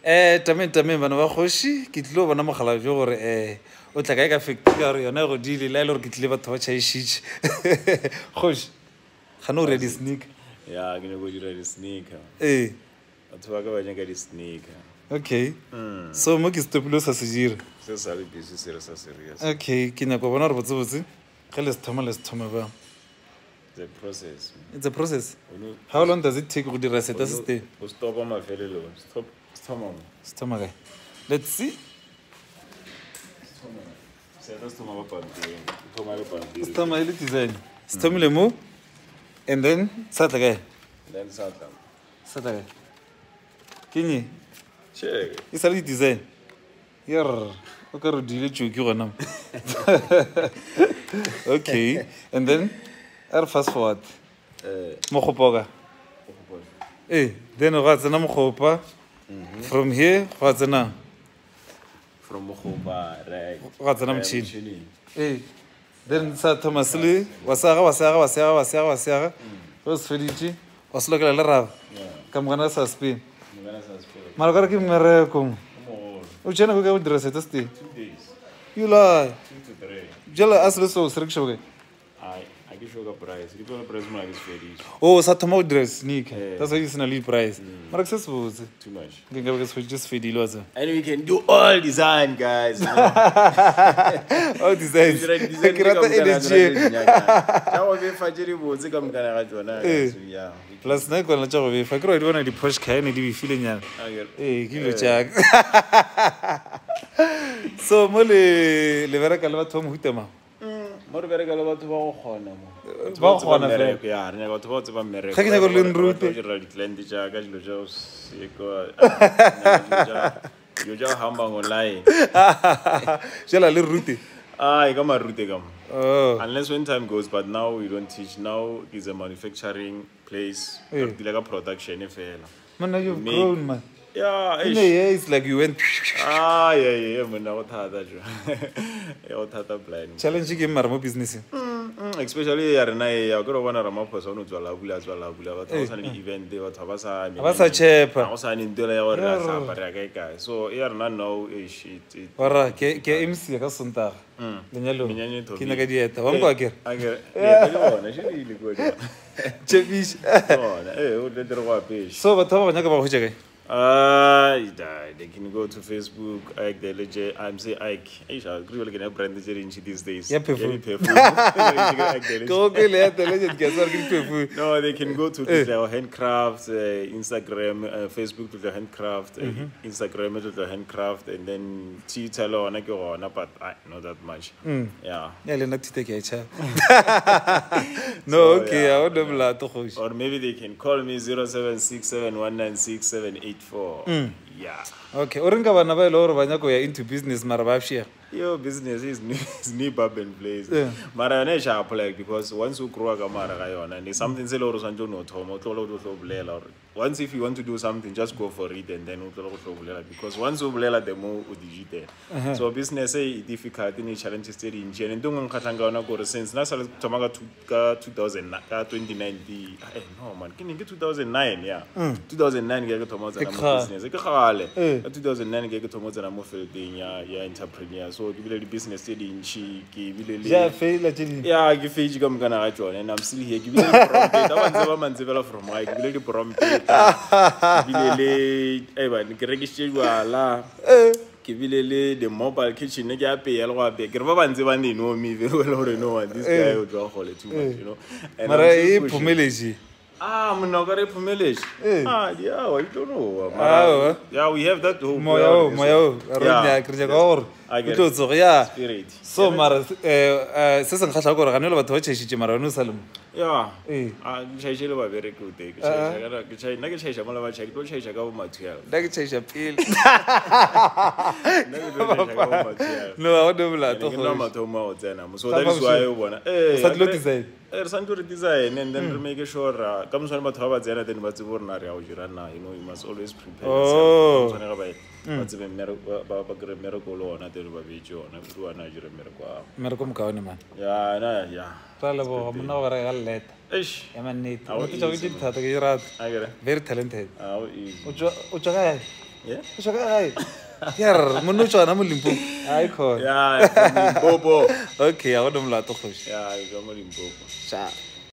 Tameng tameng bana ba kgoši, ke tlile go bona mogala jo gore o tla kae ka factory ka gore yona e godile le a e le gore ke tlile batho ba tšhaišitše. Kgoši, gane o dira di-sneaker? Ya, ke nyako dira di-sneaker. Ee. Batho ba ka ba nyaka di-sneaker. Okay. So mo ke stopile o sa se dira. Se sa le busy se re sa serious. Okay, ke nyako bona gore botsebotse ge le se thoma le se thoma bjang. It's a process. It's a process. How long does it take go dira seta se tee? O stopa mafelelong. Stop. Thoma mo. Se thoma kae? Let's see. Seta se thoma ka pampiri. Thoma ka pampiri. Se thoma e le design. Se thomile mo and then sa tla kae? Then sa tla. Sa tla kae? Ke eng? Check. E sa le design. Yerr, o ka re diile tšoki gona mo. Okay, and then a re fast forward. Eh. Mokgopa ka. Ee, then gwa tsena mokgopa. From here gwa tsena From mokgopa re gwa tsena motšhini. Ee. Then sa thoma se le wa se aga wa se aga wa se aga wa se aga wa se aga. Ge o se feditše wa se lokela le raba. Ka mogana sa spin. Mara ka re ke mmereko mo. O tšea nako e kae go dira seta se tee? You lie. Bjale a se le so se rekiša bokae? Oh, sa thoma go dira sneaker. Eh. That's why ke se na le di-price. Mara ke se se botse. Too much. Nke nkabe ke se feditše se fedile wa tseba. And we can do all design, guys. You know? All designs. Dira di-design Ke rata ka mokana energy. tsona tse di nyakang. Tša go befa tše di botse ka mokana ga tšona, Eh. guys. Yeah. Plus nna ke kwana tša go befa. Ke re wa di bona di-Porsche Cayenne di befile nyana. Akere. Ee, ke dilo tša ka. So mo le le bereka le batho ba mohuta mang? Mo re bereka le batho ba go kgona mo. Ba go kgona fela. Ya, re nyaka batho ba go tseba mmereko. Ge ke nyaka gore le nrute. Batho ba dira di-client tša ka dilo tša go seko. Dilo tša go hamba online. Jala le rute. Ah, e ka marute ka mo. Oh. Unless when time goes, but now we don't teach. Now is a manufacturing place. Eh. Re deala ka production e fela. Monna, you've Make- grown, man. Yeah, In a eish. year, it's like you went. Ah, yeah, yeah, monna go thata jo. Ya go thata blind. Challenge ke eng mara mo businesseng? Especially ya rena e ya ke re bona Ramaphosa o no tswala a bula a tswala a bula batho ba sa ne di-event batho ba sa Ba sa tshepa. ga go sa ne ntwela ya gore re a hlapa re ya kae kae so e ya rena now eish, it- Warra, ke MC ka Sontaga. Lenyalong. Menyanya e Ke thomile. nyaka dieta. Wa nkwa akere? Akere, dieta di gona, še di ile kua di Tshepiša. gona. Ee, o tle tle re go apeše. So batho ba go nyaka ba go hwetša kae? They can go to Facebook, Ike the Legend. I'm say Ike. Eish, I agree with the brand tse dintši these days. Ya perfume. Ya di-perfume. Ike the Ke Legend. go kwele ya the legend, ke a tseba gore ke di-perfume. No, they can go to Tlotleho Handcraft, Instagram, Facebook Tlotleho Handcraft, Instagram Tlotleho Handcraft, and then Twitter le gona ke gona, but I not that much. Yeah. Ya le nna Twitter ke a e tšhaba. No, So, okay, yeah, ga o ne molato kgoši. Or maybe they can call me 0767196784. Yeah. Okay, o reng ka bana ba e le gore ba nyaka go ya into business mara ba fšega? Yo, business is new, is new up in place. Yeah. Mara yona e sharp, like, because once you grow ka mara ga yona, there's something se le gore o swantse o no thoma, o tlogele go tlo bolela gore once if you want to do something, just go for it and then o tlogele go tlo bolela, because once o bolela, the more o digital. So business e difficult, e challenges tse dintši. And ntho e nngwe nkgatlhang ka yona ke gore since nna sa le thoma ka two, ka 2000, ka 2019, no man, ke neng ke 2009, yeah. 2009 ke ke thoma go tsena mo Ke kgale. business, ke kgale. Eh. Ka 2009 ke ke thoma go tsena mo fieldeng ya entrepreneur. So ke bile le business tse dintši, ke bile le Ja faila tše dingwe. Yeah, ke fetše ka mokana ga tšone and I'm still here. Ke bile le diprompeta, ba ntse ba mantsebela from gae. Ke bile le diprompeta, ke bile le, eh, bane, ke rekišitše jwala. Ke bile le the mobile kitchen, ne ke apeya le go apeya. Ke re ba ba ntse ba ne know me very well gore no one, this guy o tswa kgole too much, you know. And Mara I'm still e pushing. phomeletše. Ah, monna, o ka re e phomeletše. Eh. Ah, yeah, you don't know. Aowa. Yeah, we have that hope. Moya o, moya o, re Yeah. nyaka, re nyaka gore I o get tlo it. tsoga, ya. Spirit. So mara, se se nkgahlago ke gore gane le batho ba tšhaišitše mara wena o sa le mo. Yeah. Eh. Ah, ke tšhaiše le babereki o tee. Ke tšhaiša ka, ke tšhai, nna ke tšhaiša mola ba tšhai, ke tlo tšhaiša ka bo ma 12. Nna ke tšhaiša pele. Nna ke tlo tšhaiša ka bo ma 12. No, ga o ne molato Ke nna kgoši. mathomo a go tsena mo. So Sa that is fa why bošego. o bona. Eh, O sa tlilo akere- design? Eh, re santse re design and then re make sure ra ka moswane batho ba ba tsena then ba tsebe gore na re ya go dira na, you know, you must always prepare Oh. yourself. Ka moswane ga ba tsebe mmereko, ba kry-e mmereko le ona then ba beetse ona, kudu ona a dire mmereko wa gago. Mmereko mokaone, man. Yeah, na, yeah. Ra leboga, monna go bereka ka leleta. Eish. Ya mannete. Ha o Ntho tša go easy, di thata ke di rata. Akere. Very talented. Ha o easy. O tšwa kae? Yeah. O tšwa ka gae? Yerr, monna o tšwa gona mo Limpopo. Ai khona. Yeah, I'm from Limpopo. Okay, a gona molato kgoši. Yeah, ke tswa mo Limpopo. Sharp.